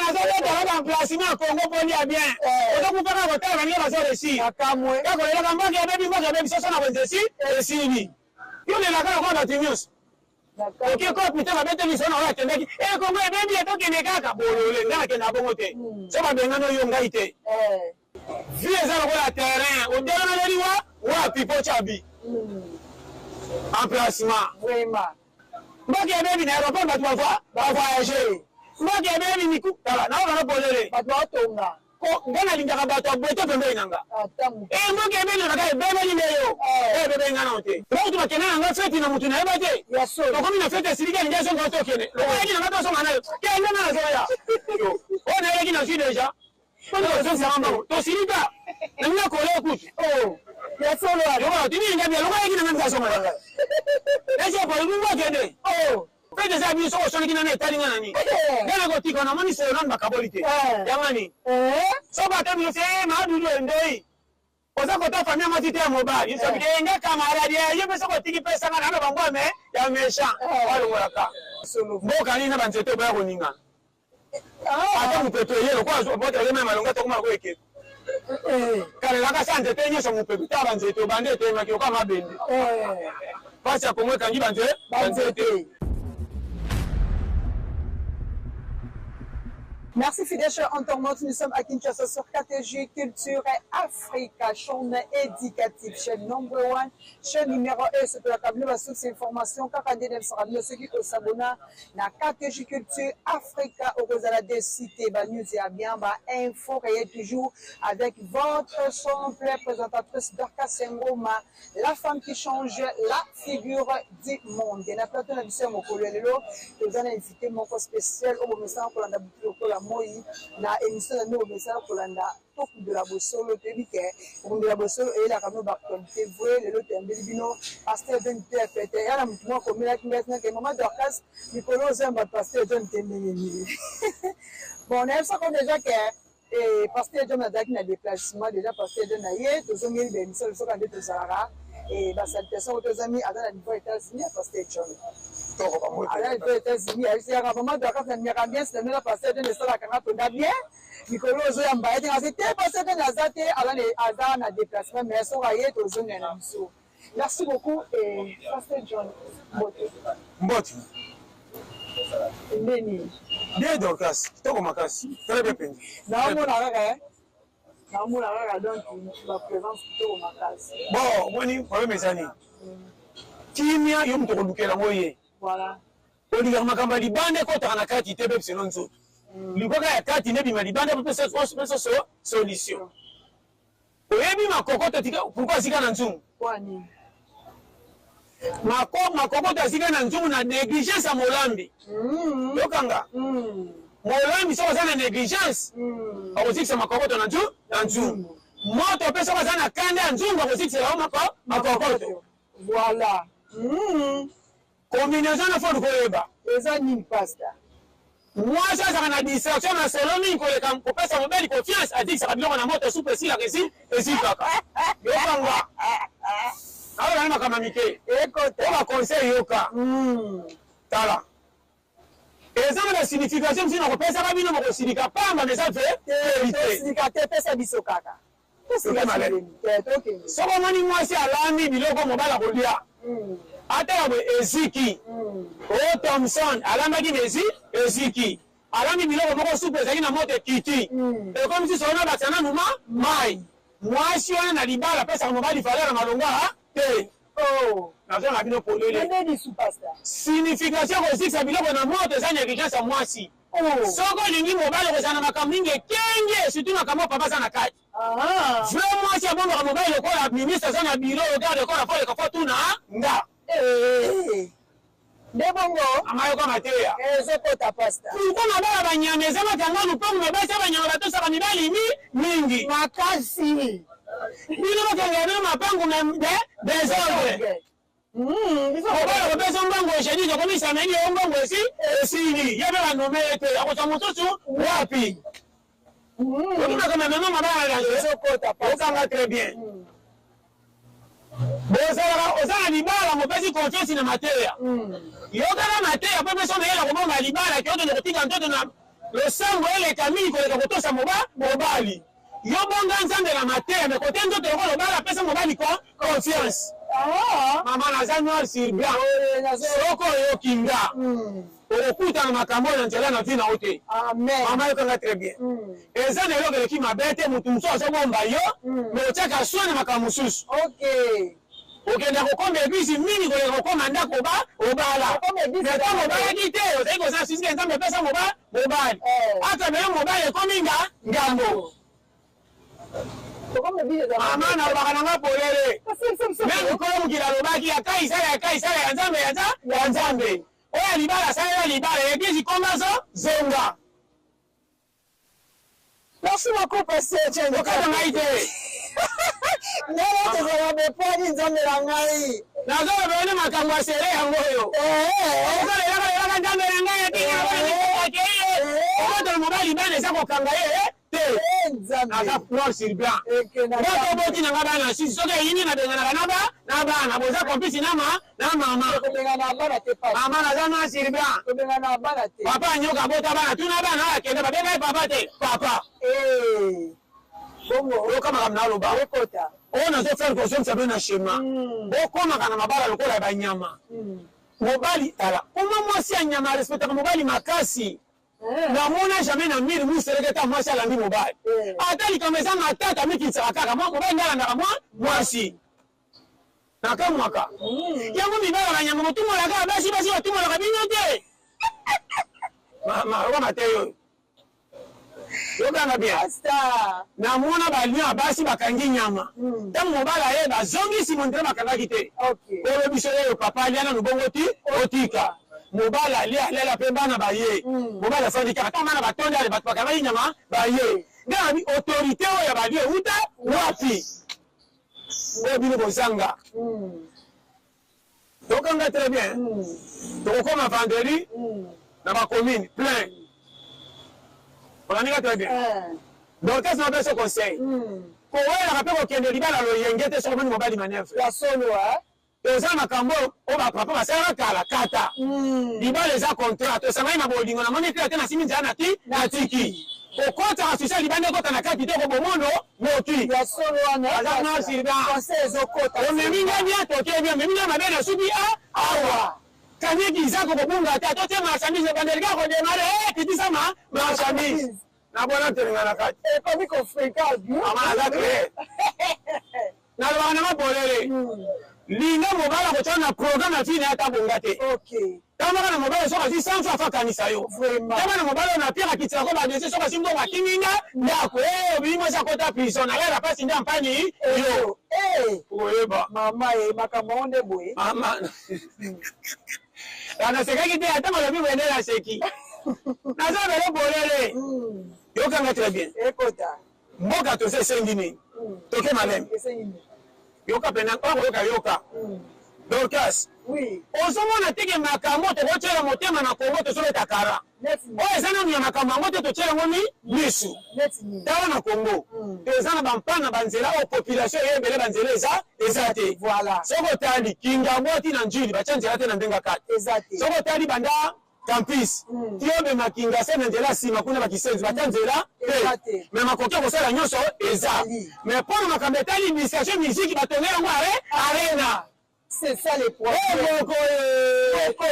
Nazobeta ba emplacement ya Congo mpo lia bien. Ozokufa kaka kotala baninga bazo réussir. Kaka kolelaka mboka ebebi, mboka ebebi, soso na wenze esi esili. Yo olelaka lokola bato nyonso. Oke kopi te babete lisolo na oyo akendaki. E Congo ebebi ye tokende kaka bolole nga nakenda bongo te. So babengana yo ngai te. Vie eza lokola terrain odelemeli wa wapi po tya bi. Emplacement. Vraiment. Mboka ebebi na aéroport bato bava ba voyager. Mboka ebebi miku tala na bana polele. Bato batonga. Ko nga nalingaka bato ya boye te pembeni na nga. E mboka ebebi na kaka ebebeli nde yo. E ebebeli nga nano te. Bakutu bakenda na nga feti na mutu nayeba te. Tokomi na feti esiliki alingi azonga tokende. Lokola ayaki na nga tozonga nayo. Kende nga nazoya. Oyo nayelaki nazwi deja. Pona kozongisaka mbongo tosilika na nga kole kutu. Ya solo wana. Tini nga bia lokola ayaki na nga nzazonga na ngai. Esi opoli mungu akende. Fete eza biso soki osonaki nanu etali nga na nini? Nga nakotika namoni solo nanu bakaboli te. Yanga nini? Soki ata bino se madudu endoi. Oza kota famille ya mwasi te ya mobali. Soki ke nga camarade ya ye pe soki otiki pesa nga na bambwa me ya méchant. Walongolaka. Mboka nini na banzete oboya koningana. Ata mopepe eye lokola bote elema ya malonga tokoma lokola ekeko. Kalelaka sa nzete nyonso mopepe ta banzete obande etelemaki lokola mabende. Pasi ya Kongo ekangi banzete. Merci fidèles chers internautes, nous sommes à Kinshasa sur KTG Culture et Africa, chaîne éducative, chaîne number one, chaîne numéro 1, c'est la cabine la source information, kaka nde nayebisaka bino soki osabona na KTG Culture Africa okozala de cité ba news ya bien, ba info réel toujours avec votre simple présentatrice Dorcas Ngoma, la femme qui change la figure du monde. Na plateau na biso ya mokolo ya lelo toza na invité moko spécial oyo bomesana kolanda butu lokola moi na émission na bino bomesana kolanda tokundola bosolo. Toyebi ke kokundola bosolo eyelaka bino baactualité vrai. Lelo toyambeli bino pasteur John te fete ya na motu moko akomelaki ngai tinake mama Dorcas mikolo ozoyamba pasteur John te ndenge nini. Bon, nayebisako déjà ke pasteur John azalaki na déplacement. Déjà pasteur John na ye tozongeli ba émission biso kaka nde tozalaka basalutation oyo tozami aza na niveau États-Unis. Pasteur John aza na niveau États-Unis, ayebisaka mama Dorcas na miaka ambiance na bino pasteur John esalaka nga mpenza bien. Mikolo ozoyamba ye te, kasi te pasteur John aza te, aza na déplacement, mais soki aye tozongela na biso. Merci beaucoup et pasteur John, mbote. Mbote. Ndeni. Bien Dorcas, kitoko makasi. Très bien penza. Naomona kaka naomona kaka donc ba présence kitoko makasi. Bon, omoni problème eza nini? Kimia yo moto okolukela yango ye. Voilà. Olingaka makambo ya libanda ekotaka na kati te, bebiselo nzoto. Likoka ya kati nde bima libanda po pesa solution. Oyebi makokoto tika pourquoi azika na nzungu? Makokoto azika na nzungu na négligence ya molambi. Yokanga. Molambi soki aza na négligence akozikisa makokoto na nzungu na nzungu. Moto mpe soki aza na kanda ya nzungu akozikisela yo makokoto. Voilà. Combinaison na faut koyeba. Eza nini pasteur? Mwasi azalaka na distraction na solo mingi koleka kopesa mobali confiance, azikisaka biloko na moto, supu esilaka ezikaka. Yokanga. Awa na makambo mike. Ekota. O ba conseil yoka. Tala. Eza na signification mosusu na kopesaka bino bokosilika pamba, mais eza vérité. Tosilika te, pesa biso kaka. Soki omoni mwasi alambi biloko mobali akolia, atala boye eziki. O Thomson alambaki na ezi eziki, alambi biloko moko supu ezalaki na moto ekiti, ekomi susu wana bakisa nanu ma mai. Mwasi wana na libala apesaka mobali valeur ya malonga te. Naza na bino polele. Signification kozikisa biloko na moto eza négligence ya mwasi. Soki olingi mobali okozala na makambo mingi ekenge, surtout makambo papa aza na kati. Vrai mwasi abombaka mobali lokola ministre aza na bureau, garde corps afoleka fo tuna nga. Nde bongo. Mama yoka mateya. Ezokota pasteur. Pourquoi mabala banyama eza makanga lupangu me basi ya banyama batosaka mibali mingi. Makasi. Bino bakanga bino mapangu me désordre. Mobali akopesa mbongo jeudi tokomi samedi oyo mbongo esi esili ye mpe banome ye te akozwa mosusu wapi? Okimaka mama mabala na okanga très bien. Bozalaka oza na libala mopesi confiance na mateya. Yokaka mateya mpo pesa mayele kobonga libala ke okende kotika nzoto na Losambo eleka mingi koleka kotosa mobali. Yo bonga Nzambe na mateya, mais kote nzoto lokola obala, pesa mobali confiance. Mama, naza noir sur blanc. Soko oyoki nga, okokutana makambo oyo na nzela na vie na yo te. Mama, yokanga très bien. Eza na eloko eleki mabe te, motu mosusu azobomba yo, mais otiaka soin na makambo mosusu. Okenda kokoma eglise mingi koleka kokoma ndako obala. Mais ntango obalaki te, ozali kozala sisike Nzambe apesa mobali. Ata nayo mobali ekomi ngambo. Mama, nalobaka nanga polele. Même Nkolo mokili alobaki ya Kaisala ya Kaisala, ya Nzambe ya Nzambe. Oyo libala asalela libala, eglise ikomba zonga. Merci beaucoup, pasteur. Okata ngai te. Ndenge tozala boponi Nzambe na ngai. Nazoloba ene makambo ya sere yango oyo. Ozolelaka lelaka Nzambe na ngai atikakeye. Okotala mobali bana eza kokanga ye te. Naza noir sur blanc. Moto oboti nanga bana sisi soki eyini nabenganaka na bana boza complice na mama. Mama, naza noir sur blanc. Papa nyoka abota bana, tuna bana akende babenga ye papa te papa. Yoka makambo naloba oyo nazofaire kozongisa bino na schéma. Bokomaka na mabala lokola ya banyama. Mobali tala koma mwasi ya nyama arespectaka mobali makasi. Namona jamais na mire museleke ta mwasi alandi mobali. Ata likambo eza matata, mikitisaka kaka mobali nde alandaka mwasi. Nakamwaka yango mibala banyama botumolaka basi, basi batumolaka bino te. Mama, okama te oyo yokanga bien. Namona balion ya basi bakangi nyama, ntango mobali aye bazongisi mondele bakangaki te. Oyo biso oyo papa alia nanu bongo ti otika mobali alia, alela mpe bana baye. Mobali afandi kaka ntango bana batondi, ale bato bakangaki nyama baye. Nde abi autorité oyo ya balie euta wapi? Oyo bino bozanga. Tokanga très bien. Tokokoma vendredi na bacommune plein. Olandika très bien. Dorcas, na biso conseil, kowelaka mpe kokende libala loyenge te. Soki omoni mobali manœuvre ya solo, toza makambo oyo bapapa basalaka kala. Kata libala eza contrat. Tosangani na bolingo, namoni te te nasimi nzela nati natiki. Kokotaka susi ya libanda ekota na kati te, kobomono noki. Ya solo wana. Aza noir sur blanc. Conseil ezokota. Omemi nga bien, toke bien. Omemi nga mabe, na suki a awa. Kanyeki izako kobunga te. Totie marchandise, ebandeli kaka kodémarrer, kitisa ma marchandise na bona telenga na kati. Ekomi kofrika. Mama, naza clair, nalobaka nanga polele. Linga mobali akotya na programme ya fini ata bonga te. Tamaka na mobali soki azwi 100 francs, afa akanisa yo. Tama na mobali oyo na pire akitisako badesi soki azwi mbongo akingi nga ndako. Obimi mwasi akota prison, nalala mpasi nde ampani yo oyeba. Mama ye makambo yango nde boye. Mama, nasekaki te. Ata malobi boye nde naseki, naza bele polele. Yokanga très bien. Ekota. Mboka toza esengi nini? Toke maleme. Yoka pena oyo koyoka, yoka Dorcas. Ozomona teke makambo tokotiela motema na Kongo, tozobeta kara oyo eza nanu ya makambo yango te. Totiela yango mi misu. Tala na Kongo, toza na bampana banzela oyo population eyebele, banzela eza te. Soki otali Kingabwa na Njili, batya nzela te na ndenge kati. Soki otali banda campus ti obema Kingase na nzela nsima kuna, bakisenzi batya nzela te. Mais makoki ya kosala nyonso eza. Mais mpona makambo etali initiation musique, batonge yango arena. C'est ça les problèmes. Moko moko.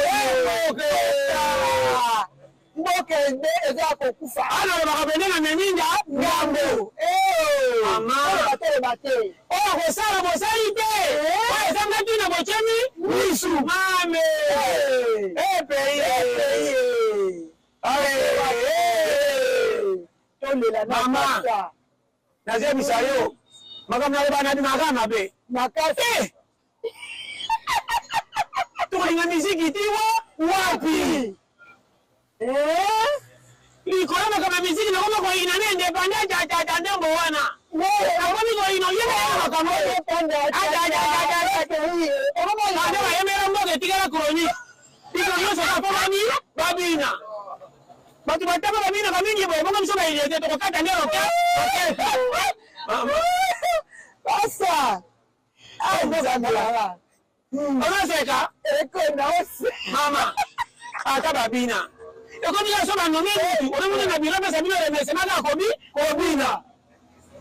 Mboka ebe eza ya kokufa. Analobaka pene na meminga ngambo. Batoloba te. Oyo kosala bosali te, oyo ezanga ntina botyemi misu. Mame epeye. Tolela. Mama, nazebisa yo makambo naloba nabimaka mabe. Makasi. Tokolinga miziki ti wa wapi? Likolo makambo ya miziki nakoma koyina na indépendant tatata ndembo wana nakomi koyina oyebela makambo ande bayembela mboka etikala chronique. Bino nyonso kaka babina, bato batama babinaka mingi boye. Bongo biso bayelie te, tokokata nde roke. Pasa. Ozoseka. Mama, ata babina. Ekomi kaka so banome mutu onomona na biro apesa bino remerciement kaka kobi kobina.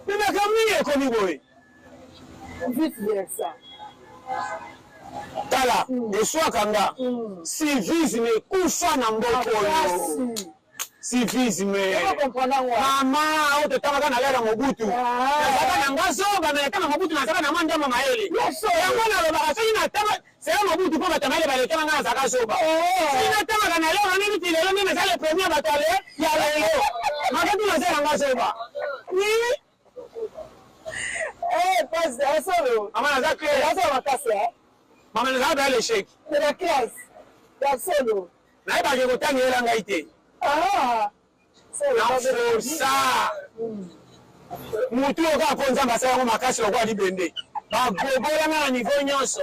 Me makambo nini ekomi boye? Vice versa. Tala, eswaka nga. Civisme ekufa na mboka oyo. Civisme. Mama, oyo totangaka na lere ya Mobutu. Nazalaka na nga zoba, mais na Mobutu nazalaka na mwa ndambo mayele. Yango nalobaka soki natanga sera Mobutu mpo bato ya mayele balekela nga nazalaka zoba. Soki natangaka na lere wana neti lelo nde naza le premier bato ya lelo. Maketu naza na nga zoba. Eh, pasteur, solo. Mama naza clair. Naza makasi, eh. Mama nazalaka ya l'échec. De la classe. Ya solo. Nayebaka kotangela ngai te. Ah. Na forsa. Mutu oyo kaka mpo Nzambe asala yango makasi lokola libende. Bagobolanga na niveau nyonso.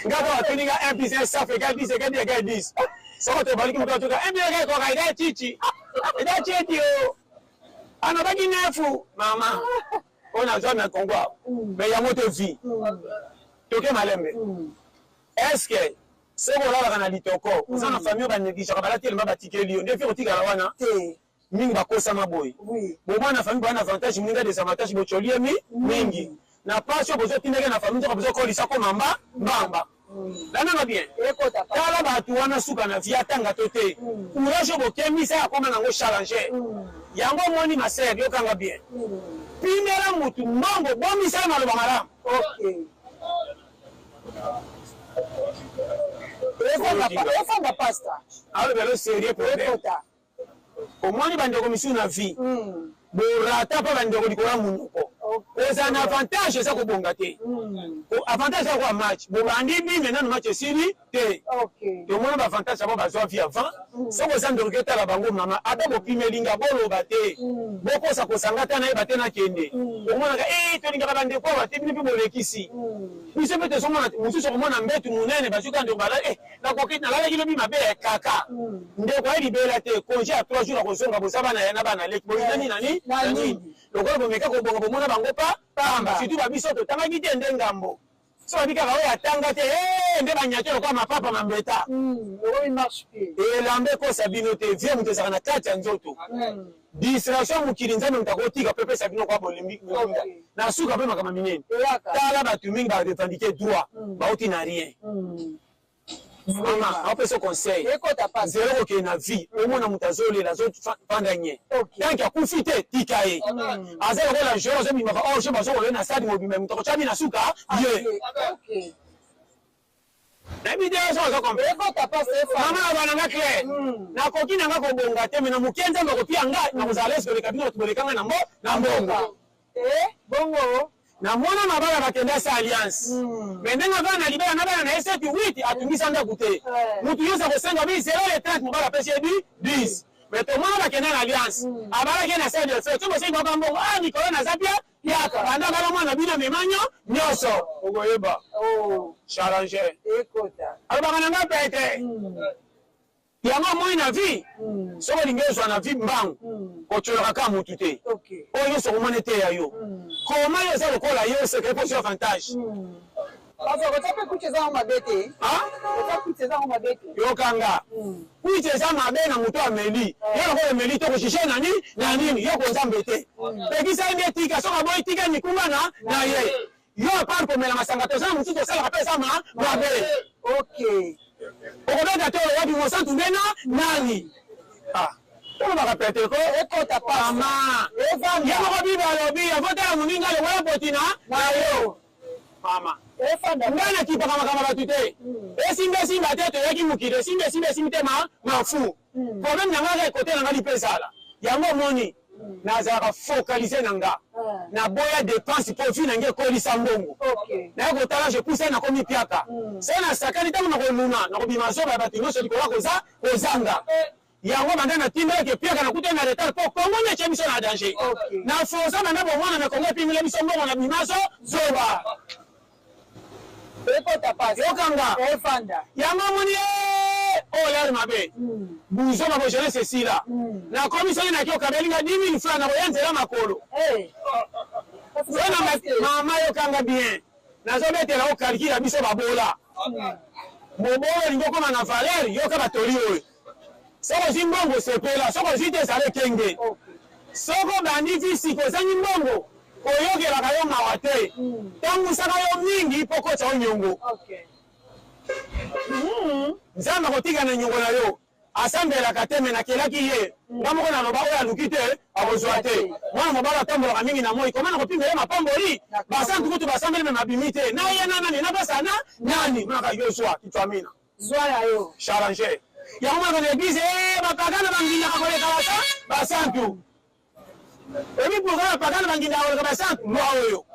Nga mpo batuni nga 1 plus 1 ça fait égal 10 égal 10 égal 10. Soko tobaliki moto atuka 1 plus 1 ekoka eza chichi. Eza chichi o. Anabaki nefu mama. Oyo nazwa na Congo awa. Mais yango te vie. Toke malembe. Est-ce que soki olalaka na litoko, oza na famille oyo ba negligeaka balati elamba batikeli yo, nde vie okotikala wana? Te. Mingi bakosama boye. Bomwana na famille boza na avantage, moninga desavantage, botyoli ye mingi. Na pasi oyo bozotindaki na famille nzoka bozokolisa akoma mba mbamba. Landa nga bien. Tala bato wana suka na vie atanga to te. Courage oyo bokembisa akoma nango challenger. Yango omoni ma sœur, yokanga bien. Pimela mutu mbongo, bombisa ye maloba malamu. Efanda pasta. Alobela sérieux problème. Omoni bandeko misusu na vie borata mpo bandeko likolo ya monoko ozala na avantage eza kobonga te. Avantage eza kwa match bobandi bime nanu match esili te. Tomona ba avantage yango bazwa vie avant. Soki oza ndoki otala bango mama ata bopimeli nga boloba te bokosa kosanga ata nayeba te nakende omonaka eh tolingaka bandeko awa te bino mpe bolekisi biso mpe tozomona mosusu okomona mbetu monene bazwi kaka ndeko balali eh nakoki nalalaki lobi mabe ya kaka ndeko aye libela te congé ya 3 jours akozonga boza bana ya na bana leki boyinani nani na nini lokola bomeka kobonga bomona bango pa pamba surtout babiso totangaki te nde ngambo so babi kaka oyo atanga te nde banyati lokola mapapa mambeta elamba ekosa bino te vie moto ezalaka na kati ya nzoto distraction mokili nzambe moto akotika mpe pesa bino kwa bolinga na suka mpe makambo minene tala bato mingi ba revendiquer droit bauti na rien. Mama apesa conseil nzela okokende na vie omona moto azolela azofanda nye tanke akufi te tika ye aza lokola joueur azobimaka or jeu bazokolela na stade mobimba moto akotya bino na suka ye nayebi te so ozo comprendre mama aloba na nga clair nakoki na nga kobonga te me na moke nzambe akopia nga nakozala lese koleka bino bato boleka nga na mbongo. Bongo namona mabala bakende asa alliance me ndenge avanda na libala na bana na ye 7 8 atungisa ndako te mutu nyonso akosenga bi 0 le 30 mobala apesi ye 10 me tomona bakende na alliance abalaki ye na salle de fête soki bosengi baka mbongo ah mikolo naza pia piaka banda bala mwana bino amemanyo nyonso okoyeba challenger alobaka na nga pete yango amoni na vie soki olingi ozwa na vie mbangu kotyolaka kaka mutu te oyo nyonso okomona eteya yo koma yo oza lokola yo sekre mpo ozwa avantage. Yokanga kwiti eza mabe na moto ameli yo lokola emeli te okoshishe nani na nini yo konzambe te pekisa ye nde tika soki aboyi tika mikumba na ye yo apart komela masanga toza na mosusu osalaka mpe eza mabe okobeta te oyo wapi mosantu nde na nani tolobaka pete ko mama ye moko bible alobi avotala moninga longola potina na yo mama ngai nakipaka makambo bato te esimba esimba te toyaki mokili esimba esimba esimbi te mafu problème na ngai kaka ekote na ngai lipe ezala yango omoni nazalaka focalise na nga naboya dépense po vie na ngai ekolisa mbongo naye kotala je pousse nakomi piaka so nasakani ntango nakoluna nakobima zoba ya bato nyonso likolo kozanga yango banda natindaki piaka nakuta na retard po Congo nde etie biso na danger na forsa banda bomwana na Congo epimela biso mbongo na bimaso zoba yokanga yango omoni oyo lere mabe buzoba bo jeunesse esila nakomi soki naki okabeli nga 10 000 francs nakoya nzela makolo mama yokanga bien nazobetela o calcul ya biso babola. Mobola olingi okoma na valeur, yoka batoli oyo. Soki ozwi mbongo sepela, soki ozwi te zala ekenge. Soki obandi ti sika ozangi mbongo, koyokelaka yo mawa te. Tambwisaka yo mingi mpo okotisa yo nyongo. Nzambe akotika na nyongo na yo. Asambelaka te mais nakelaki ye nga moko naloba oyo aluki te akozua te mwana mobali atambolaka mingi na moyi comment nakopimela ye mapamboli basantu kutu basambeli mais mabimi te na ye na nani napesa na nani monaka yo zua kituamina zua ya yo chalange yango monaka na eglise ee bapagano bangindaka koleka basa basantu oyebi pourquoi bapagano bangindaka koleka basantu loi oyo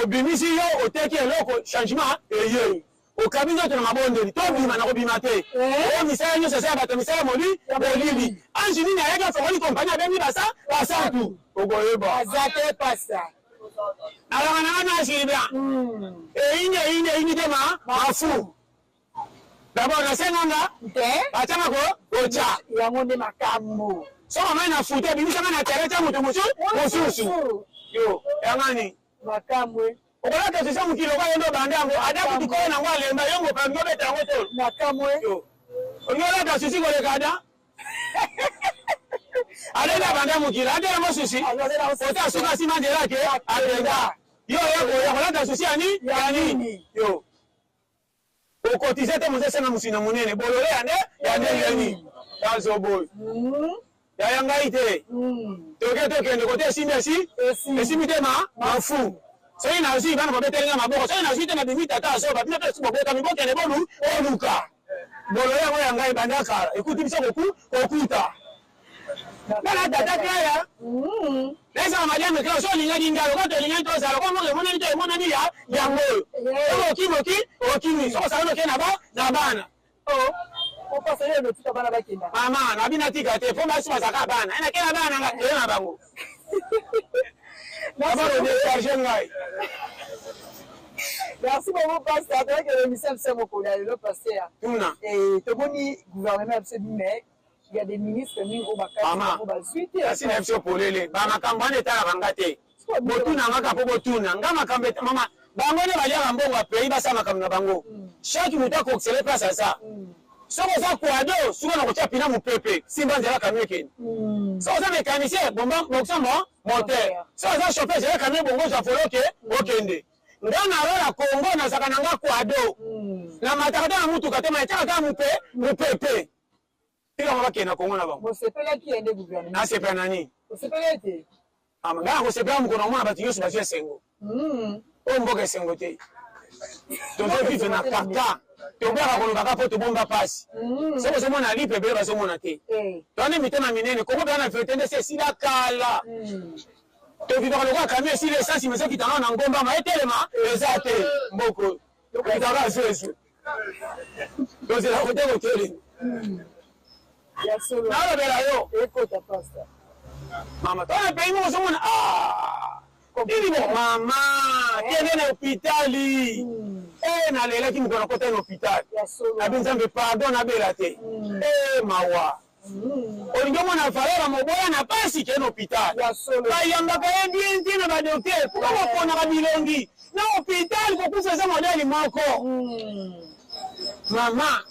obimisi yo oteki eloko changement eye Okabi nzoto na mabondeli to bima na kobima te. Oyo misala nyoso eza ya bato ya misala moli molili. Ange nini ayaki afongoli kompani abengi basa basantu. Okoyeba. Aza te pasta. Nalanga na nga na Gilbert. Eyindi eyindi eyindi te ma mafu. D'abord nasenga nga te batianga ko kotya. Yango nde makambo. Soki omai na futu ebimisa nga na terrain tia moto mosusu. Yo yangani. Makambo. Okolata sese mokili lokola yo nde obanda yango ada kutu kolo nango alemba yo moto olingi obeta yango tolo. Nakamwe. Yo olingi olata susi koleka ada? Ada nde abanda mokili ada yango susi ota asuka asima nzela ake akenda yo oya koya kolata susi ya nini ya nini yo okotize te moto esenga mosuni na monene bolole ya nde ya ndenge nini tazoboy yaya ngai te toke tokende kote esimbi esi esimbi te ma mafu soki nazwi bana babeteli nga maboko soki nazwi te nabimi tata azoba bino mpe bobotami bokende bolu oluka bolole yango ya ngai banda kala ekuti biso koku kokuta Bana tata Clara. Naeza madame Clara so olingaki ngai lokola tolingaki tozala lokola moko emonani to emonani ya yango oyo. Soki okimi oki okimi soki osala oke na ba na bana. Mama na bino atika te mpo basi bazalaka bana ena kela bana nga toye na bango. Baba kodecharge ngai. Merci beaucoup, Pasteur. Toyaki l'émission biso mokolo ya lelo, Pasteur. Tuna. Et tomoni gouvernement ya biso mais il y a des ministres mingi oyo bakati bango bazwi te. Kasi na biso polele ba makambo wana etalaka nga te. Botuna nga kaka po botuna nga makambo mama bango nde baliaka mbongo ya pays basala makambo na bango. Chaque moto akokisele place aza. Soki oza quado suka na kotia pina mopepe simba nzela camion ekende. Soki oza mécanicien bomba bokisa mo moteur. Soki oza chauffeur zela camion bongo ozwa volo oke okende. Nga na rola Congo nazalaka na nga quado. Namataka ta na mutuka te ma etiaka kaka mope mopepe. Tika bango bakende na Congo na bango. Bosepelaki ye nde gouvernement. Nasepela na nini? Osepelaki te? Mama, ngai nakosepela mokolo nakomona bato nyonso bazwi esengo. Oyo mboka esengo te. Tozo vivre na kaka. Toboyaka koloba kaka mpo tobomba pasi. Soki ozomona lipa ebele bazomona te. Toza nde mitema minene. Congo mpenza na verite nde esi esila kala. Tovivaka lokola camion esili essence mais ezokita nano na ngomba ma etelema eza te. Mboka oyo. Tokitaka zezwe. Tozela kote kotelemi. Nalobela yo. Mama, to na pays moko ozomona ah nini bo mama kende na hopitali. Eh nalelaki mokolo nakota na hôpital. Nabi Nzambe pardon nabela te. Eh mawa. Olingi omona valeur ya mobola na pasi kende na hôpital. Bayambaka ye bien te na ba docteur. Pourquoi boponaka bilongi na hôpital kokufa eza modèle moko. Mama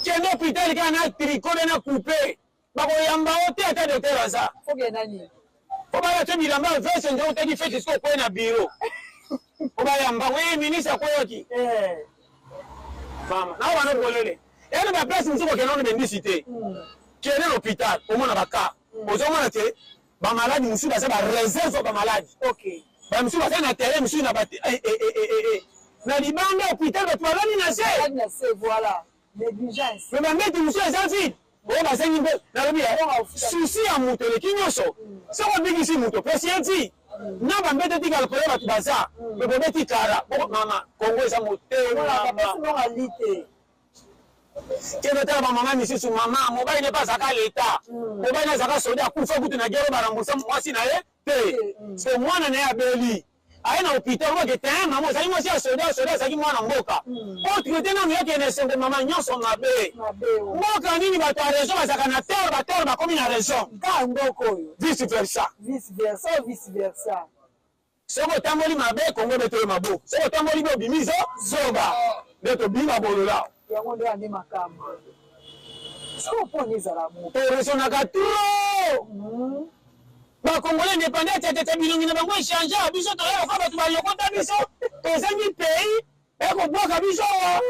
kende hôpital kaka na tricot be na coupe bakoyamba yo te ata docteur aza. Po balata bilamba ya veste nde otaki fete soki okwei na bureau. Po bayamba ngo ye ministre akweyaki. Mama na wana polele. Ya na ba place mosusu kokende wana bendisi te. Kende na hôpital omona ba cas. Ozomona te ba maladi mosusu baza ba réserve ba maladi. Ba mosusu baza na terrain mosusu na ba na libanda hôpital bato balali na se. Voilà. Négligence. Mais ba mbeti mosusu eza vide. Oyo basengi mpe nalobi souci ya moto eleki nyonso. Soki obikisi moto opesi ye ti na bambete etikala koya bato baza me bobeti kara mama Congo eza motema. Kende otala bamama misusu mama mobali ne mpe azalaka leta mobali ne azalaka soda akufa kutu na gero barambusa mwasi na ye te so mwana na ye abeli aye na hôpital oke te mama ozali mwasi ya soda soda azalaki mwana mboka po traite nanu yake na esengo mama nyonso mabe mboka nini bato ya raison bazalaka na tort ba tort bakomi na raison mboka oyo vice versa vice versa vice versa. Soki otamboli mabe, Kongo ebetolo maboko. Soki otamboli be obimi zo zoba. Nde tobimi babolola. Yango nde ande makambo. Sikoyo mpo ezala mo. Toresonaka trop. Ba Congolais indépendant tchatchatcha bilongi na bango echange, biso toya lokola bato balokota biso, tozangi pays, ekobwaka biso awa.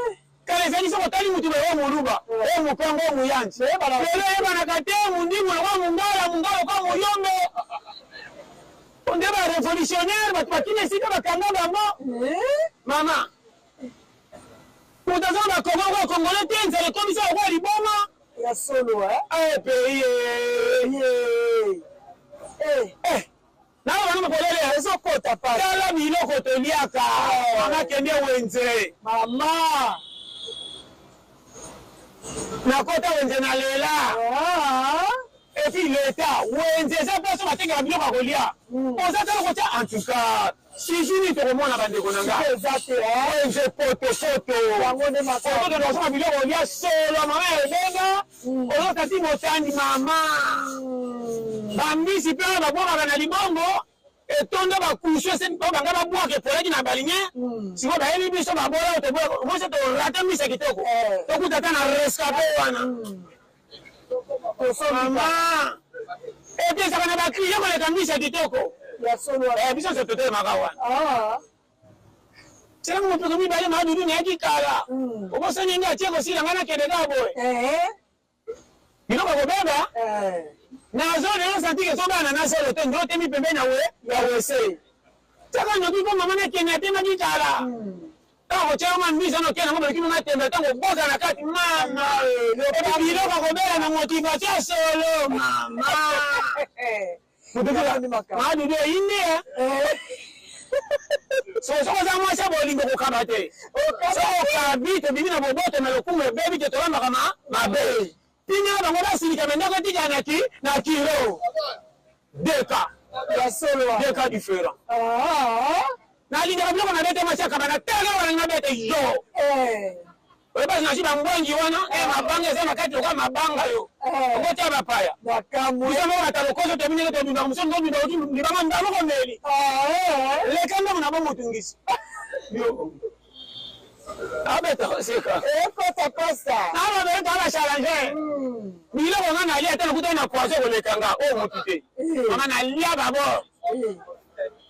Kala ezali soki otali mutu boye oyo moluba, oyo mokongo, oyo muyanzi. Lelo eyebanaka te, mundibu lokola mungala, mungala lokola muyombe. Nde ba révolutionnaire bato bakimi esika bakanga bango. Mama, moto aza na bakongo lokola congolais te, nzala ekomisa lokola liboma. Ya solo, eh? Eh, pays, eh. Eh. Eh. Nayo bana mokolele ezokota pa. Tala biloko toliaka. Mama kende wenze. Mama. Nakota wenze na lela. Et puis l'État, wenze eza place batekaka biloko ya kolia. Oza tala kotia en tout cas. Sijini tokomona bandeko na nga. Eza te. Wenze poto poto. Yango nde makambo. Ozo kosomba biloko kolia solo mama ya ebenga. Ozoka ti motandi mama. Bambisi mpe oyo babwakaka na libongo etonda bakusu ese banga babwaka epolaki na balinye. Sikoyo bayebi biso babola oyo tobwaka moso torate mbisi ya kitoko. Tokuta ata na rescape wana. Mama epi ezalaka na bakliye koleka mbisi ya kitoko. Ya solo. Biso nyonso totelemaka wana. Selanga mopeko mibale madudu nayaki kala. Obosani nde atie kosila ngai nakende kaka boye. Biloko kobeba. Nazo lelo santi ke ezobana na solo te ndio temi pembeni ya we ya wese. Tiaka noki mpo mama nakende atemaki kala. Ntango kotia yo mwa mbisi wana okende yango boleki mwa tembe ntango obwaka na kati mama. Epi biloko kobela na motivation ya solo mama. Madudu eyindi ye. Soki oza mwasi ya bolingo kokaba te. Soki okabi tobimi na boboto na lokumu ebebi te tolambaka mabe. Tingela bango basilika me ndako etikala na ki na kilo. Deux cas. Ya solo. Deux cas différents. Nalingaka biloko na bete mwasi akaba na tala wana na bete yo. Oyeba nazwi bambwangi wana mabanga eza na kati lokola mabanga yo. Okotia bapaya. Biso moko bata lokoso toyebi ndenge tobundaka mosusu tobunda oki libanga ndamoko meli. Leka ndambo na bomotungisi. Yo. Abeta oseka. Ekota pasta. Awa beta ba challenge. Biloko nga nalia ata nakutani na poison koleka nga oyo motu te. Mama nalia d'abord.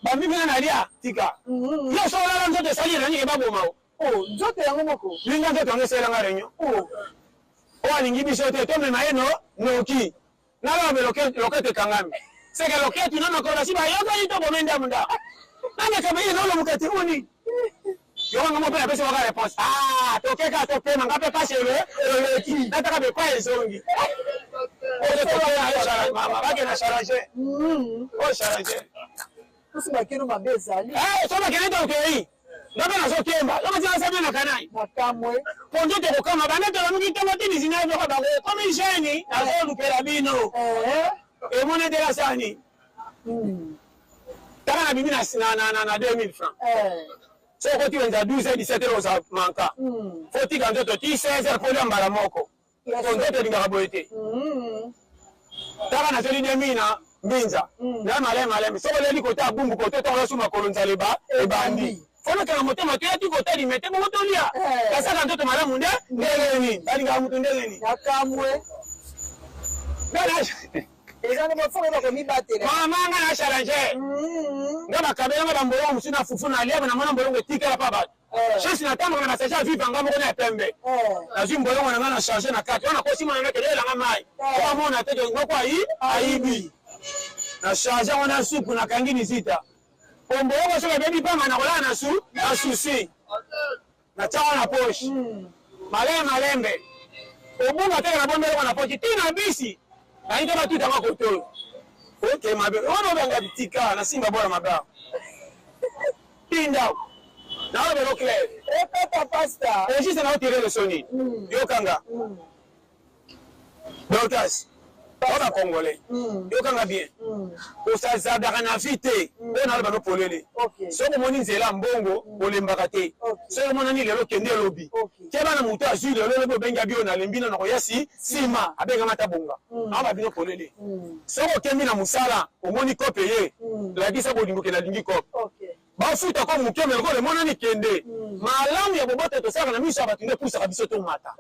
Bamimi nga nalia tika. Yo so olala nzoto esali réunion ke baboma o. Oh, nzoto yango moko. Linga nzoto yango esalelanga réunion. Oh. Oyo alingi biso te tomema ye no noki. Naloba loketo ekangami. Seke loketo na makolo basi bayokani to bome ndamu ndako. Nameka baye nolomuka te oni. Yoka nga moko napesi waka réponse. Ah, tokeka topema nga mpe pasi ele eleki. Nataka be pa ezongi. Oyo tokoya mama bake na charge. Oyo charge. Kusi bakeno mabe ezali. Eh, so bakende tokei. Nga mpe nazokemba. Yoka tina sabi na kanai. Makamwe. Po nzoto kokama banda tolamuki ntongo te lizina yoka bango ekomi jeune nazolukela bino. Emoni etela sani. Tala na bimi na 2000 francs. Soki okoti wenza 12 17 heures oza manka. Faut tika nzoto ti 16 heures po lia mbala moko. Po nzoto elingaka boye te. Tala nazoli 2000 na mbinza. Na malembe malembe. Soki oleli kota ya bumbu kote ntongo oyosu makolo nzala ebandi. Faut nokanga motema toya ti kota limete bongo tolia. Kasaka nzoto malamu nde ndenge nini? Balingaka mutu ndenge nini? Nakamwe. Eza nde bafo oyeba komibatela. Mama nga na challenge. Nga bakabela nga bambolongo mosusu na fufu na lia na mona mbolongo etikala pa bato. Chance na tamboka na basachet ya viva nga moko na ya pembe. Nazwi mbolongo na nga na charge na kati. Wana kosi mwana nake lelanga mai. Po amona te ke ngoko ayi ayibi. Na charge yango na supu nakangi lizita. Po mbolongo soki ebebi pamba na kolala na su na souci. Na tia na poche. Malembe malembe. Obunga teke na bombele na poche ti na bisi. Na ite batuta nga kotoyo. Ok mabe. Wana obanga tika na simba bora mabe. Tinda. Na oyo belo clair. Ekota pasta. Et juste na tirer le soni. Yokanga. Dorcas. Ba congolais. Yokanga bien. Osazadaka na vie te. Oyo na bano polele. Soki omoni nzela mbongo olembaka te. Soki omonani lelo kende lobi. Keba na moto azwi lelo lobi obengi abi oyo nalembi na nakoya si nsima abengama ata bonga. Awa babino polele. Soki okembi na mosala omoni kope ye lakisa bolingo ke nalingi kope. Bafuta ko moke, me lokola emonani kende. Malamu ya boboto tosalaka na miso ya bato nde epusaka biso tomata.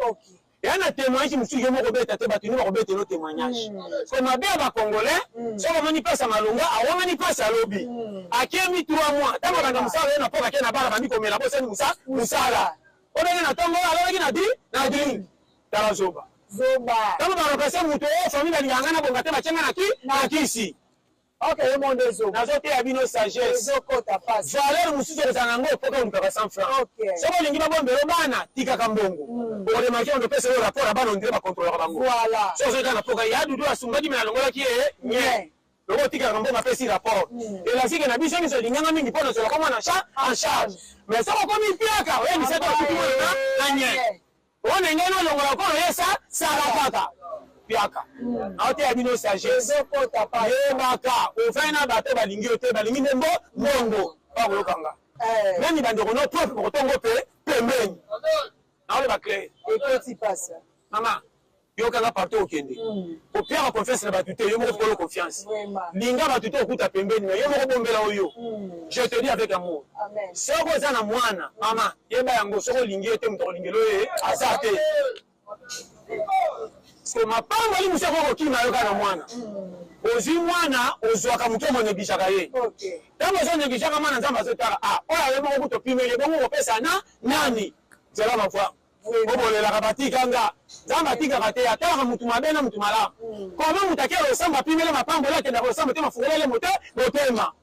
Eya na témoignage mosusu yo moko obeta te, bato nde bakobetela yo témoignage. So mabe ya bacongolais, soki omoni mpasi ya malonga, awangani mpasi, alobi akemi 3 mois, ntango abanda mosala ye na mpoka, ake na bala, bandi komela, bosani mosala obenge na ntongo, alobaki na di na drink. Tala zoba. Zoba. Ntango baremplace moto oyo, famille balingaka ngai na bonga te, batie ngai na ki na kisi. Ok, ye monde ezo. Nazoteya bino sagesse. Ezokota pasi. Valeur mosusu okozala nango mpoka olukaka 100 francs. Soki olingi babombelo bana, tikaka mbongo. Oremarquer, ondo opesa yo rapport ya bana, ondire bakontrolaka bango. Voilà. Soki ozoki kaka na mpoka ya Dudu asungaki, me alongolaki ye nye. Loko otikaka mbongo, apesi rapport. Elakisi ke na biso nyonso olinganga mingi mpo nazolaka mwana en charge. Mais soki okomi piaka, oyebisa te osuki mwana na nye. Oyo na ngai nalongola kolo ye sa sala kaka piaka. Aoteya bino sagesse. Ezokota pasi. Yebaka ofai na bato balingi yo te, balingi nde mbongo bakoyokanga. Nani bandeko no propre bokotongo mpe pembeni naoloba clair. Ekoti pasi. Mama, yokanga partout okende, kopiaka confiance na bato te, yo moko kolo confiance. Vraiment. Linga bato te okuta pembeni, mais yo moko bombela oyo. Je te dis avec amour, Amen. soki oza na mwana, mama, yeba yango, soki olingi ye te, moto akolingela oye aza te. So mapamboli mosu akoki kokima yo kaka na mwana. Ozwi mwana, ozwaka moke, monegligeaka ye. Ntango ozonegligeaka mwana, Nzambe azotala: ah, oyo aye moko kuta opimeli, bongo kopesa na nani nzela mavwa obolelaka batikanga? Nzambe atikaka te, atalaka mutu mabe na mutu malamu. Koma mutu akela losambo, apimele mapamboli, akendaka losambo te, mafungolele mote motema,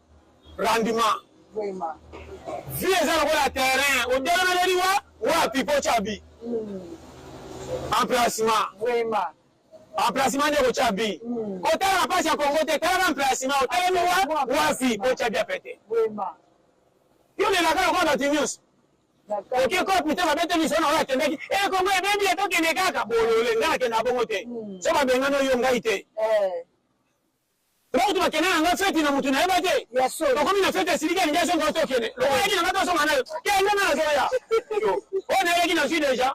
rendement. Vraiment. Vie eza lokola terrain, odelemeleli wa wapi po tya bi emplacement. Vraiment. Emplacement nde kotya bi. Kotala na mpasi ya Kongo te, talaka emplacement, otelemi wa wapi po tya bi apete. Vraiment. Yo lelaka lokola bato nyonso. Oke kopi te, babete biso na oyo akendaki e Kongo ebebi, etokende kaka bolole. Ngai nakenda bongo te. So babengani oyo, ngai te. Bakutu bakende na nga feti na mutu nayeba te. Ya solo. Tokomi na feti, esiliki, alingi azonga, tokende lokola yaki na nga, tozonga nayo, kende, nga nazoya. Oyo nayelaki, nazwi déjà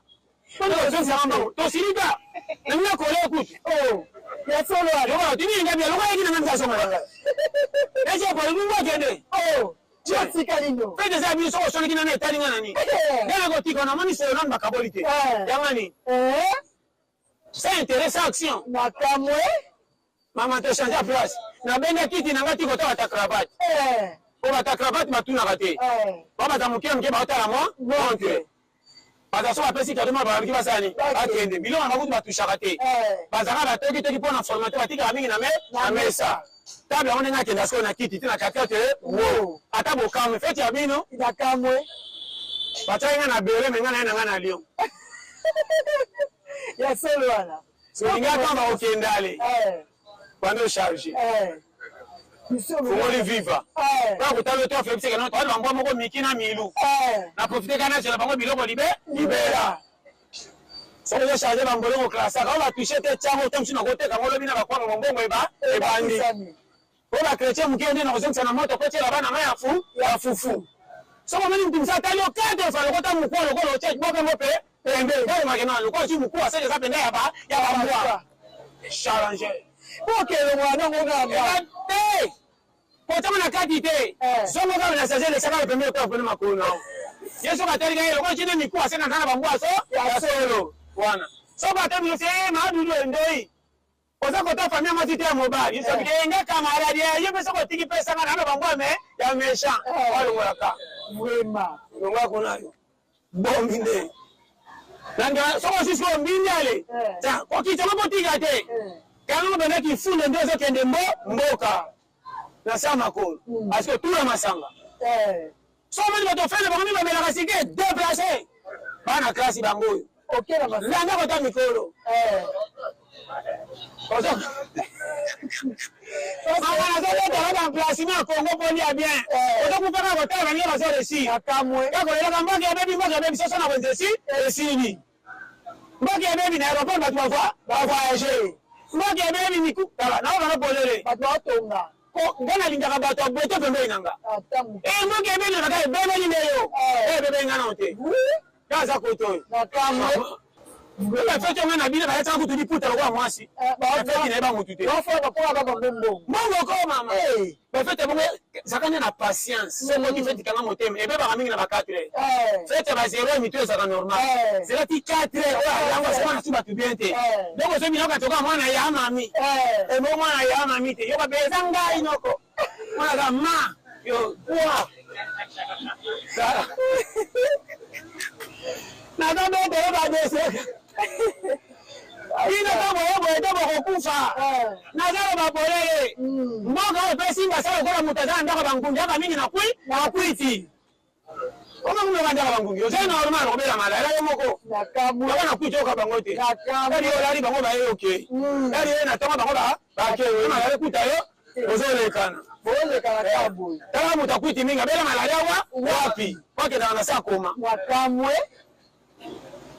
mpona kozongisaka mbango, tosilika na mina kole kutu. Oh. Ya solo wana. Lokola tini ngabi, lokola yaki na nga, nzazonga na ngai esi epolingi akende. Oh. Otikali no. Fete eza biso, soki osoliki nani, etali nga nani? Ngai nakotika, namoni solo nanu bakaboli te. Yangani sans intérêt, sans action. Makamwe. Mama, to change place, nabenga kiti na nga ti kota bata cravate. Po bata cravate batunaka te. Babata moke moke, baotala mwa montre. Baza so bapesi kado ma balobiki basala nini, bakende. Biloko na bakutu batushaka te. Bazalaka batokitoki mpo na formateur, batikaka mingi na me na mesa table yango. Ndenge akenda sikoyo na kiti te na katikati wo, ata bokamwe feti ya bino. Nakamwe. Batiaki nga na Berlin, me nga na ye na nga na Lyon. Ya solo wana. Solingi ata bakokende ale bando charge. Fongoli viva kaka kotala to afebiseke no toali bambwa moko miki na milu. Na profite kaka nazela bango biloko libe libela. Soki ozocharge bamboloko, klasaka oyo batouche te, tiango te. Mosusu nakoteka ngo lobi na bakwanga, mombongo eba ebandi po bachrétien moke nde nakozongisa na moto kotiela bana mai ya fu ya fufu. Soki omoni mutu mosu atali yo kate ofa lokota mokuwa, lokola otie bokango mpe pembe olobake na lokola ozwi mokuwa, seke eza mpenza ya bambwa challenger. Ok, elongwa nango kaka. Te, kotama na kati te. Zongo kaka na sase, elesaka pembe lokola pene makolo nao ye. Soki atali kaka lokola tine mikuwa, seke na bambwa so ya solo wana. Soki ata biso se madudu endoi, oza kota famille mwasi te ya mobali, soki enga camarade ye mpe, soki otiki pesanga na bambwa me ya méchant, walongolaka. Vraiment. Longola kuna yo bombi nde soki ozwi sikoyo mbindi ale kokita moko tika te, kango mpena kifunde nde ozokende mbo mboka na sa makolo, parce que tula masanga. So omoni bato ofele bango mi bamelaka sike déplace, bana klasi bango oyo. Ok, na landa kota mikolo. Mama, nazobetaka baemplacement ya Congo mpo lia bien. Ozokufaka kotala baninga bazo réussir. Nakamwe. Kakolelaka mboka ebebi, mboka ebebi, soso na wenze esi esili. Mboka ebebi na aéroport, bato bavoyage. Mboka ebebi, miku tala naokanga polele. Bato baotonga. Nga nalingaka bato ya bote pembeni na nga. Ata moke. E mboka ebebi na kaka ebebeli nde yo, ebebeli nga nao te, ka aza kote oyo. Nakamwe. Bafeti nga na bino bayataka kutu liputa lokola mwasi, bafeti nayeba mutu te. Bafola bakola baba mbongo. Mbongo ko mama, bafete bongo. Zaka nde na patience. Soki oki feti kanga motema, ebebaka mingi na ba 4 heures. Feti ya ba 0 heure mito ezalaka normal. Zela ti 4 heures oyo yango asema na su bato bien te. Donc ozo bina katoka mwana ya mami. Ebo mwana ya mami te. Yoka pe eza ngai noko. Mwana ka ma yo kwa. Naza bete yo ba deseka. Bino to boye boye te bokokufa. Nazaloba polele. Mboka oyo pe simba sala lokola moto aza na ndako ya bangungi aka mingi na kwi na kwiti. Okomi ndako ya bangungi oza normal okobela malala yo moko. Yaka na kwiti oyoka bango te. Kali olali bango baye oke. Kali ye na tongo bango ba bake oyo malala ekuta yo ozolekana. Tala moto akwiti mingi abela malala wa wapi? Wakendaka na sa koma.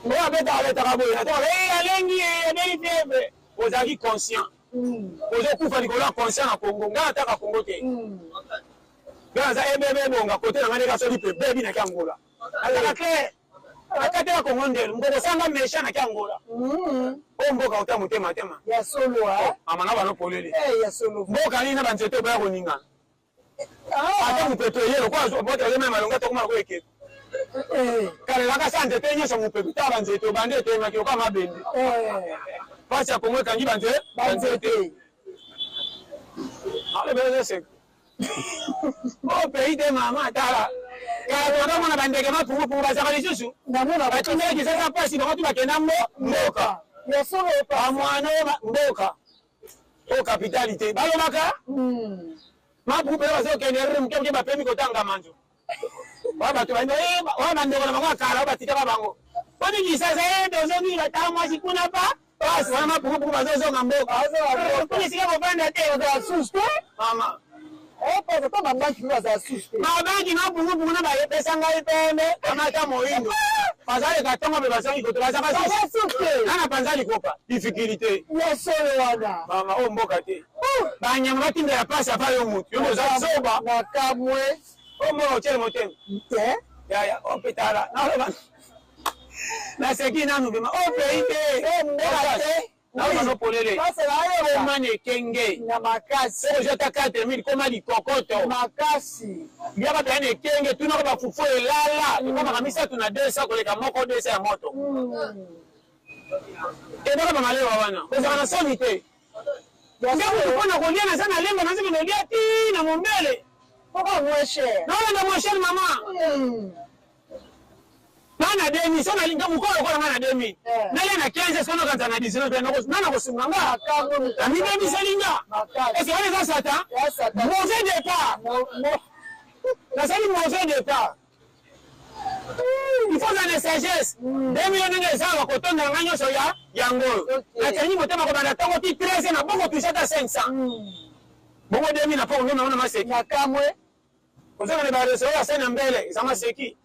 Oyo abetaka betaka boye na tongo eh alengi eh abeli fièvre. Ozalaki conscient. Ozokufa likolo ya conscient na Congo. Ngai nataka Congo te. Ngai naza ebebe ebonga kote na ngai ndeka soki pe bebi naki Angola. Azalaka clair. Nakatela Congo ndelo. Mokoko sanga méchant naki Angola. Oyo mboka ota motema tema. Ya solo ah. Mama na bano polele. Eh ya solo. Mboka nini na banzete oyo koningana. Ata mopepe eye lokola bote azomema malonga tokoma lokola ekeko. Kalelaka sa nzete nyonso mopepe tala banzete obandi etelemaki lokola mabende. Pasi ya Kongo ekangi banzete. Alobelezoseka. O pays de mama tala. Kala tokamona bandeke mapungupungu bazaka lisusu. Batindaki kisasa pasi bango tu bakenda mboka. Bamwana mboka. Oyo kapitali te balobaka mapuku mpe bazokende rr moke moke bapemi kotanga manzo oyo bato oyo bandeko na bango ya kala oyo batikaka bango poni kisasa ye tozongi batanga mwasi kuna pa pasi wana mapukupuku bazozonga mboka kuna esika kovanda te mama mabanki mapungupungu na bayepesa ngai pembe kamata moindo bazaleka ntongo mpe bazangi koto bazaka nana panza likopa difficulté mama oyo mboka te banyama batindela pasi apa yo mutu yo oza zoba oyo mboka otyele motema yaya oyo mpe tala naloba naseki nanu bema oyo pays te mboka te naomano polele koma na ekenge na makasi soki ozwi ata 4000 koma likokoto makasi liaka mpenza na ekenge tunaka bafufu elala ekomaka misato na 200 koleka moko 200 ya moto ebaka bamalewa wana ozalaka na soni te nde kutu mpo na kolia naza na lemba nazokende kolia ti na mombele poko moins cher naolanda moins cher mama nga na 2000 so nalinga mokolo lokola nga na 2000 nalia na 15 soki nakanisa na 19 nga nakosunga nga amibebiseli nga ese wana eza satan mauvais départ nasali mauvais départ il faut ozala na sagesse 2000 ndenge eza bakotonda nga nyonso ya yango oyo natiangi motema kobanda ntongo ti 13 na bongo touche ata 500 bongo 2000 na poko nde naona maseki ozokende ba restaurant ya se na mbele eza maseki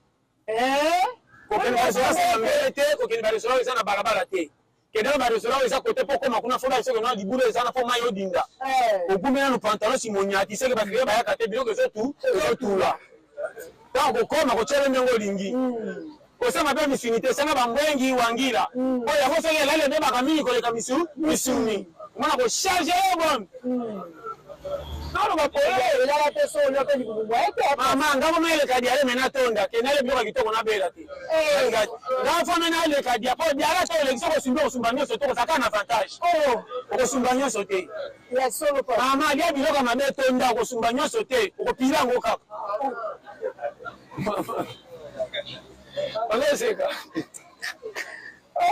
kokende ba restaurant ya se na mbele te kokende ba restaurant eza na balabala te kende na ba restaurant eza kote mpo okoma kuna fo basoki na libulu eza na fo mai odinda ogumbi nanu pantalon simonyati seke bakriya bayaka te biloko ezotula ntango kokoma kotyele ndenge olingi kosanga mpe misuni te sanga bambwengi wangila oyo yango soki elali ebebaka mingi koleka misuni omona kocharge yo bombe naloba polele mama ngango meleka diale me natonda ke nale biloko ya kitoko nabela te nga fo me naleka dia po diala to olekisi okosumba okosumba nyonso te okozala kaka na avantage okosumba nyonso te mama lia biloko ya mabe etonda okosumba nyonso te okopila yango kaka bazoseka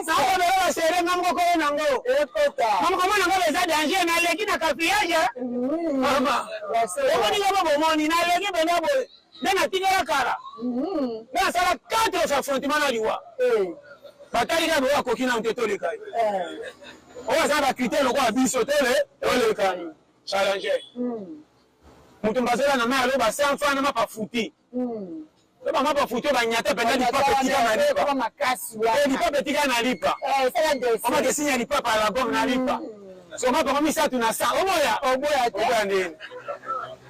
nakomela basere nga moko koyo nango mamoko nango eza danger naleki na cafouillage mama omoni nga bo bomoni naleki mpenza boye nde natikala kala nde nasala 4 affrontement na liwa batali kaka boyo akoki nanu te toleka ye oyo aza bacritère lokola biso tole toleka ye challenger moto mbazola na mai aloba 100 francs na mapa futi to bamapa futi oyo banyata mpenza lipapa etika na lipa lipapa etika na lipa omaka esinya ya lipapa ya lagome na lipa so mapa ngo misato na sa oboya oboya ndeni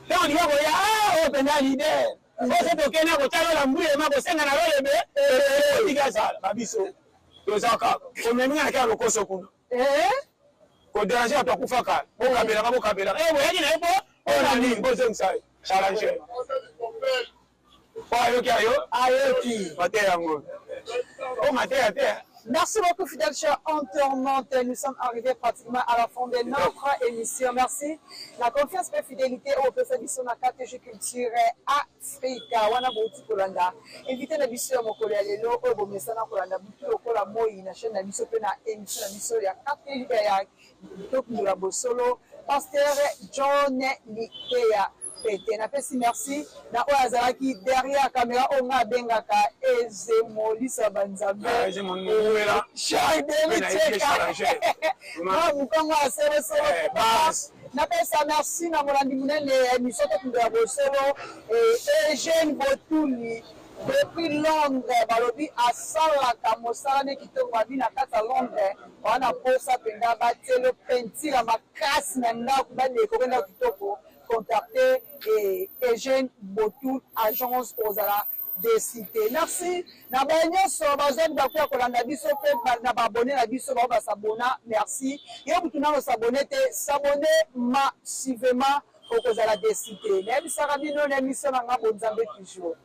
ntango lika koya oyo mpenza leader oyo so tokende kotya lola mbuyema kosenga na lolebe otika zala babiso toza kaka komemi nga na kaka lokoso kuna koderange bato akufa kala bokabelaka bokabelaka boyaki na ye po oyo na nini bozongisa ye. Challenger. Po ayoki ayo? Ayoki. Mateya yango. O mateya te. Merci beaucoup, fidèles chers internautes. Nous sommes arrivés pratiquement à la fin de notre émission. Merci. La confiance et fidélité au PSA na KTG Culture Africa. Wana bouti kolanda. Invité na biso ya mokolo ya lelo oyo bomesana kolanda butu lokola moi na chaîne na biso pe na émission na biso ya KTG ya Tokundola bosolo. Pasteur John Liteya Pete. Napesi merci na oyo azalaki derrière caméra oyo nga abengaka Ezemolisa Banzambe. Charles Denis Tcheka. Mwa mokongo ya solo solo. Napesa merci na molandi monene ya émission Tokundola bosolo Eugène Botuli depuis Londres. Balobi asalaka mosala ne kitoko, babi na kati ya Londres wana posa mpenza batielo peinture ya makasi na ndako, badekore ndako kitoko. Contacter Eugène Botul agence kozala décité. Merci na baye nyonso bazwaki baku ya kolanda biso mpe na baabone na biso bao basabona. Merci yo butu nano s'abonner te, s'abonner massivement, okozala décité. Nayebisaka bino na émission na nga bonzambe toujours.